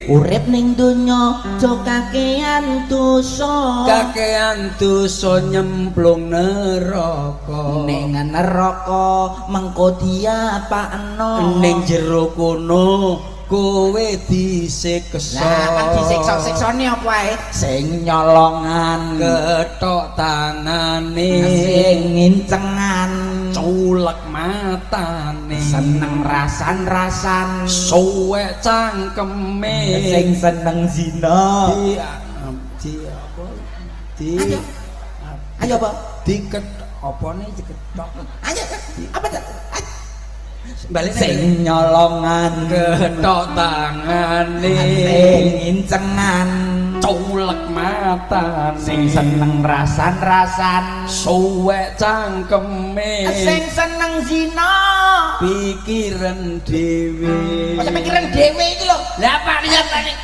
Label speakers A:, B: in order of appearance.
A: Urip ning donya aja kakean dosa.
B: Kakean dosa nyemplung neraka.
A: Ning neraka mengko diapakno.
B: Ning jero kono kowe disiksa.
A: Lah kan disiksa-siksane apa ae? Sing nyolongan,
B: ketok tangane,
A: sing ngincengan,
B: culek matane,
A: seneng rasan-rasan,
B: suwek cangkeme,
A: sing seneng zina.
B: Di di apa di
A: Ayo. Ayo apa?
B: Diket apa nih diketok?
A: Ayo apa tuh?
B: Balik.
A: Sing nyolongan,
B: ketok tangane,
A: sing ngincengan,
B: culek matane,
A: sing seneng rasan-rasan,
B: suwek cangkeme,
A: sing seneng zina.
B: Pikiran dhewe.
A: Kok pikiran dhewe iki lho.
B: Lah apa nih?